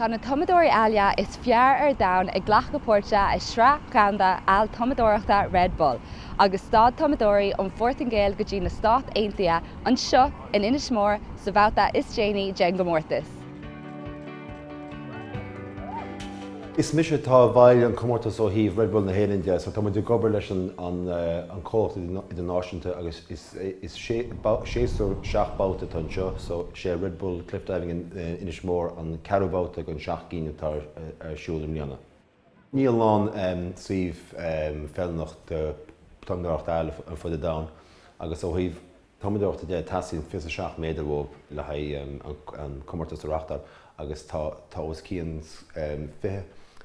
Tá na tumadóirí aille is fearr ar domhan ag glacadh páirte i Sraith Dhomhanda Aill-Tumadóireachta Red Bull, agus stad tumadóirí ón Phortaingéil go dtí na Stáit Aontaithe anseo in Inis Mór sa bhabhta is déanaí den gcomórtas. Is mise atá i bhfeighil an comórtas ó thaobh Red Bull na hÉireann de, so tá muid ag obair leis an comhlacht idirnáisiúnta agus is séasúr 7 babhta atá anseo, so sé Red Bull Cliff Diving in Inis Mór an ceathrú babhta den 7 gcinn atá ar siúl i mbliana. Níl a lán suíomh feiliúnach do tumadóireacht aille ar fud an domhain agus ó thaobh tumadóireachta de teastaíonn 27 méadar uaibh le haghaidh an comórtas a reáchtáil agus tá tá os cionn 20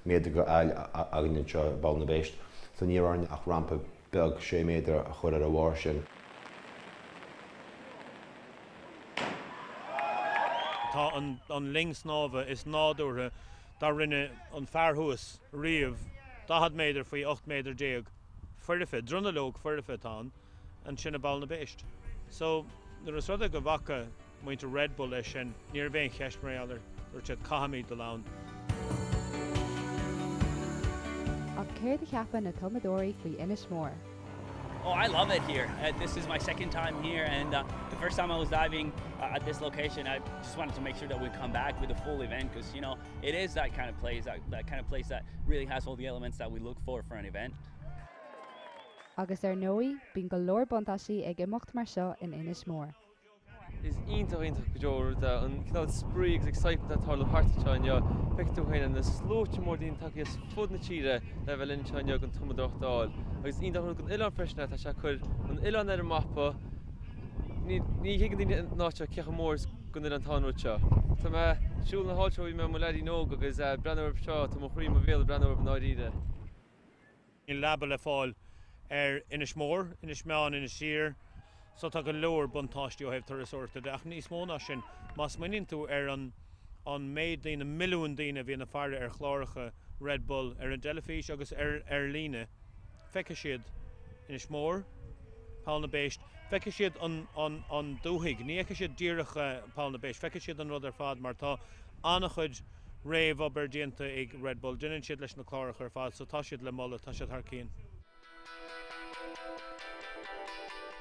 méadar de aill againn anseo i bPoll na bPéist so ní raibh orainn ach rampa beag 6 méadar a chur ar a bharr sin. Tá an linn snámha is nádúrtha dá rinne an fear thuas riamh, 40 méadar faoi 18 méadar, foirfe, dronuilleog foirfe atá ann, ansin i bPoll na bPéist. So, nuair is rud é go bhfaca muintir Red Bull é sin, ní raibh aon cheist mar gheall air, dúirt siad caithfimid dul ann. Ach céard a cheapann na tumadóirí faoi Inis Mór? Oh, I love it here. Uh, this is my second time here, and uh, the first time I was diving uh, at this location, I just wanted to make sure that we come back with a full event because, you know, it is that kind of place, that, that kind of place that really has all the elements that we look for for an event. Agus ar ndóigh, bíonn go leor buntáistí ag imeacht mar seo in Inis Mór. Is iontach iontach go deo rud é an cineál spraoi agus excitement atá ag tarlú thart anseo inniu. Feicfidh tú féin na sluaite mór daoine tagtha as fud na tíre le bheith linn anseo inniu don tumadóireacht áil. Agus iontach rud don oileán freisin é, tá sé ag cur an oileán ar an mapa. Ní ní thuigeann daoine an áit seo cé chomh mór is don oileán atá an rud seo. Tá mé ag siúl na háite ó bhí mé i mo leaidín óg agus breathnú orthu seo, tá mo chroí i mo bhéal ag breathnú orthu i ndáiríre. Níl leaba le fáil ar Inis Mór, Inis Meáin, Inis Oírr so tá go leor buntáistí ó thaobh turasóireachta de ach níos mó ná sin, má smaoiníonn tú ar an an méid daoine, milliúin daoine a bhíonn ag faire ar chláracha Red Bull ar an dteilifís agus ar ar líne, feicfidh siad Inis Mór, Poll na bPéist, feicfidh siad an an an dúthaigh, ní fheicfidh siad díreach Poll na bPéist, feicfidh siad an rud ar fad mar tá an-chuid réamhobair déanta ag Red Bull. Déanann siad leis na cláracha ar fad so tá siad le moladh, tá siad thar cionn.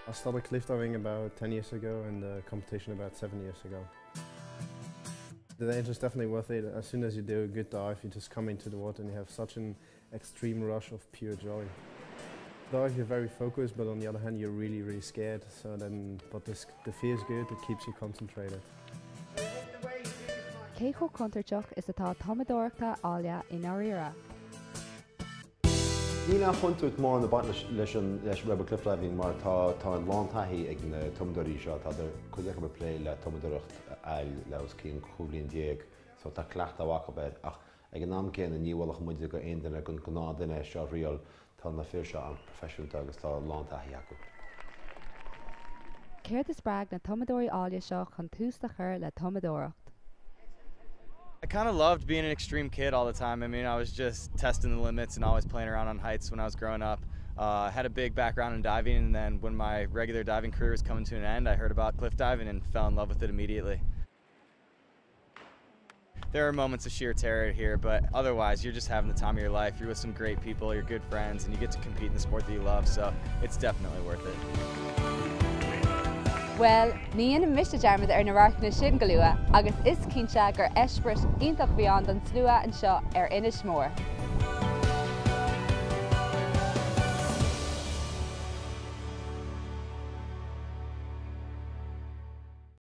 I started cliff diving about 10 years ago and the competition about 7 years ago. The danger is definitely worth it. As soon as you do a good dive, you just come into the water and you have such an extreme rush of pure joy. Dive, you're very focused, but on the other hand, you're really, really scared. So then, but this, the fear is good, it keeps you concentrated. Cé chomh contúirteach is atá tumadóireacht aille i ndáiríre? Níl aon chontúirt mórán ag baint leis an leis Red Bull Cliff Diving mar tá tá a lán taithí ag na tumadóirí seo, tá cuid acu ag plé le tumadóireacht aill le os cionn 15 bhliain so tá cleachtadh acu air ach Ag an am céanna, ní mholfadh muide go aon duine, don ghnáthduine seo a thriail, tá na fir seo an-proifisiúnta agus tá a lán taithí acu. Céard a spreag na tumadóirí áille seo chun tús a chur le tumadóireacht? I kind of loved being an extreme kid all the time. I mean, I was just testing the limits and always playing around on heights when I was growing up. Uh, I had a big background in diving, and then when my regular diving career was coming to an end, I heard about cliff diving and fell in love with it immediately. There are moments of sheer terror here, but otherwise you're just having the time of your life. You're with some great people, you're good friends, and you get to compete in the sport that you love, so it's definitely worth it. Bhuel, ní dhéanfaidh mise dearmad ar na radharcanna sin go luath, agus is cinnte gur eispéireas iontach a bhí ann don slua anseo ar Inis Mór.